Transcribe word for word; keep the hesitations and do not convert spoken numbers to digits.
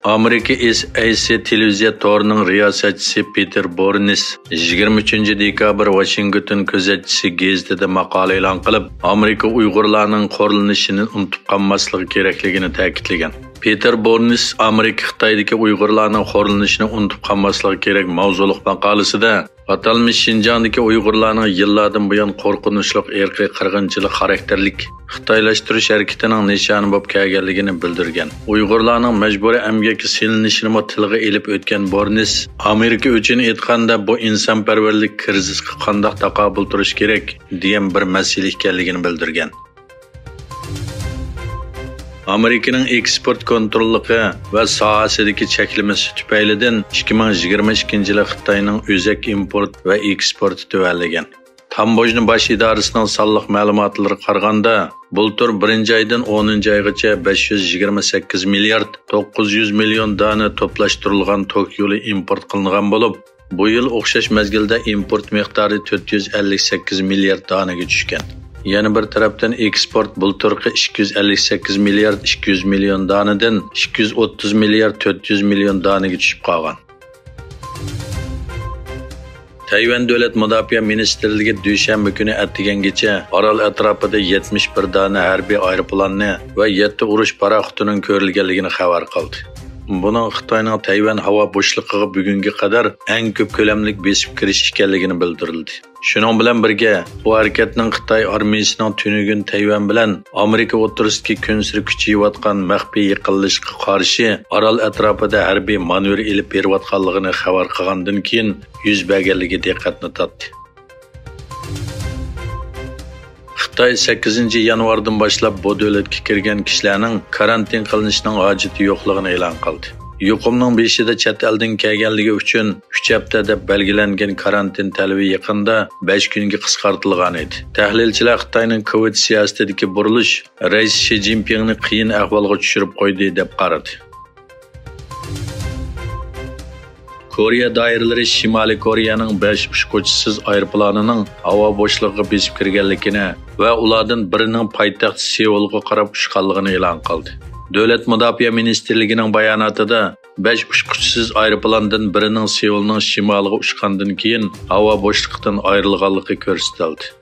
ئامېرىكا ئېس ئەي سى تېلېۋىزىيە تورىنىڭ رىياسەتچىسى پېتېر بورنېس يىگىرمە ئۈچىنچى دېكابىر ۋاشىنگتون كۆزەتچىسى گېزىتىدە ماقالە ئېلان قىلىپ، ئامېرىكا ئۇيغۇرلارنىڭ خورلىنىشىنى ئۇنتۇپ قالماسلىقى كېرەكلىكىنى تەكىتلىگەن. پېتېر بورنېس ئامېرىكا خىتايدىكى ئۇيغۇرلارنىڭ خورلىنىشىنى ئۇنتۇپ قالماسلىقى كېرەك ماۋزۇلۇق ماقالىسىدە، ئاتالمىش شىنجاڭدىكى ئۇيغۇرلارنىڭ يىللاردىن بۇيان قورقۇنچلۇق ئىرقىي قىرغىنچىلىق خاراكتېرلىك خىتايلاشتۇرۇش ھەرىكىتىنىڭ نىشانى بولۇپ كەلگەنلىكىنى بىلدۈرگەن. ئۇيغۇرلارنىڭ مەجبۇرىي ئەمگەككە سېلىنىشىنىمۇ تىلغا ئېلىپ ئۆتكەن بورنېس، ئامېرىكا ئۈچۈن ئېيتقاندا، بۇ ئىنسانپەرۋەرلىك كىرىزىسقا قانداق تاقابىل تۇرۇش كېرەك دېگەن بىر مەسىلە ئىكەنلىكىنى بىلدۈرگەن. ئامېرىكىنىڭ ئېكسپورت كونتروللۇقى ۋە ساھەسىدىكى چەكلىمىسى تۈپەيلىدىن ئىككى مىڭ يىگىرمە ئىككىنچى يىلى خىتاينىڭ ئۆزەك ئىمپورت ۋە ئېكسپورتى تۆۋەنلىگەن. تاموژنا باش ئىدارىسىنىڭ سانلىق مەلۇماتلىرىغا قارىغاندا، بۇلتۇر بىرىنچى ئايدىن ئونىنچى ئايغىچە بەش يۈز يىگىرمە سەككىز مىليارد توققۇز يۈز مىليون دانە توپلاشتۇرۇلغان توك يولى ئىمپورت قىلىنغان بولۇپ، بۇ يىل ئوخشاش مەزگىلدە ئىمپورت مىقدارى تۆت يۈز ئەللىك سەككىز مىليارد دانىگە چۈشكەن. يەنە بىر تەرەپتىن، ئېكسپورت بۇلتۇرقى ئىككى يۈز ئەللىك سەككىز مىليارد ئىككى يۈز مىليون دانىدىن ئىككى يۈز ئوتتۇز مىليارد تۆت يۈز مىليون دانىگە چۈشۈپ قالغان. تەيۋەن دۆلەت مۇداپىئە مىنىستىرلىكى دۈشەنبە كۈنى ئەتىگەنگىچە ئارال ئەتراپىدا يەتمىش بىر دانە ھەربىي ئايروپىلاننى ۋە يەتتە ئۇرۇش پاراخوتىنىڭ كۆرۈلگەنلىكىنى خەۋەر قىلدى. بۇنىڭ خىتاينىڭ تەيۋەن ھاۋا بوشلۇقىغا بۈگۈنگە قەدەر ئەڭ كۆپ كۆلەملىك بېسىپ كىرىش ئىكەنلىكىنى بىلدۈرۈلدى. شۇنىڭ بىلەن بىرگە، بۇ ھەرىكەتنىڭ خىتاي ئارمىيىسىنىڭ تۈنۈگۈن تەيۋەن بىلەن ئامېرىكا ئوتتۇرىسىدىكى كۈنسېرى كۈچىيىۋاتقان مەخپىي يېقىنلىشىشقا قارشى ئارال ئەتراپىدا ھەربىي مانېۋىر ئېلىپ بېرىۋاتقانلىقىنى خەۋەر قىلغاندىن كېيىن يۈز بەرگەنلىكى دىققەتنى تارتتى. خىتاي سەككىزىنچى يانۋاردىن باشلاپ بۇ دۆلەتكە كىرگەن كىشىلەرنىڭ كارانتىن قىلىنىشنىڭ ھاجىتى يوقلۇقىنى ئېلان قىلدى. يۇقۇمنىڭ بېشىدا چەت ئەلدىن كەلگەنلىكى ئۈچۈن ئۈچ ھەپتە دەپ بەلگىلەنگەن كارانتىن تەلىپى يېقىندا بەش كۈنگە قىسقارتىلغان ئىدى. تەھلىلچىلەر خىتاينىڭ كوۋىد سىياسىتىدىكى بۇرۇلۇش رەئىس شى جىنپىڭنى قىيىن ئەھۋالغا چۈشۈرۈپ قويدى دەپ قارىدى. كورېيە دائىرىلىرى شىمالىي كورېيەنىڭ بەش ئۇچقۇچىسىز ئايروپىلانىنىڭ ھاۋا بوشلۇقىغا بېسىپ كىرگەنلىكىنى ۋە ئۇلاردىن بىرىنىڭ پايتەخت سېئۇلغا قاراپ ئۇچقانلىقىنى ئېلان قىلدى. دۆلەت مۇداپىئە مىنىستىرلىكىنىڭ باياناتىدا بەش ئۇچقۇچىسىز ئايروپىلاندىن بىرىنىڭ سېئۇلنىڭ شىمالىغا ئۇچقاندىن كېيىن ھاۋا بوشلۇقىدىن ئايرىلغانلىقى كۆرسىتىلدى.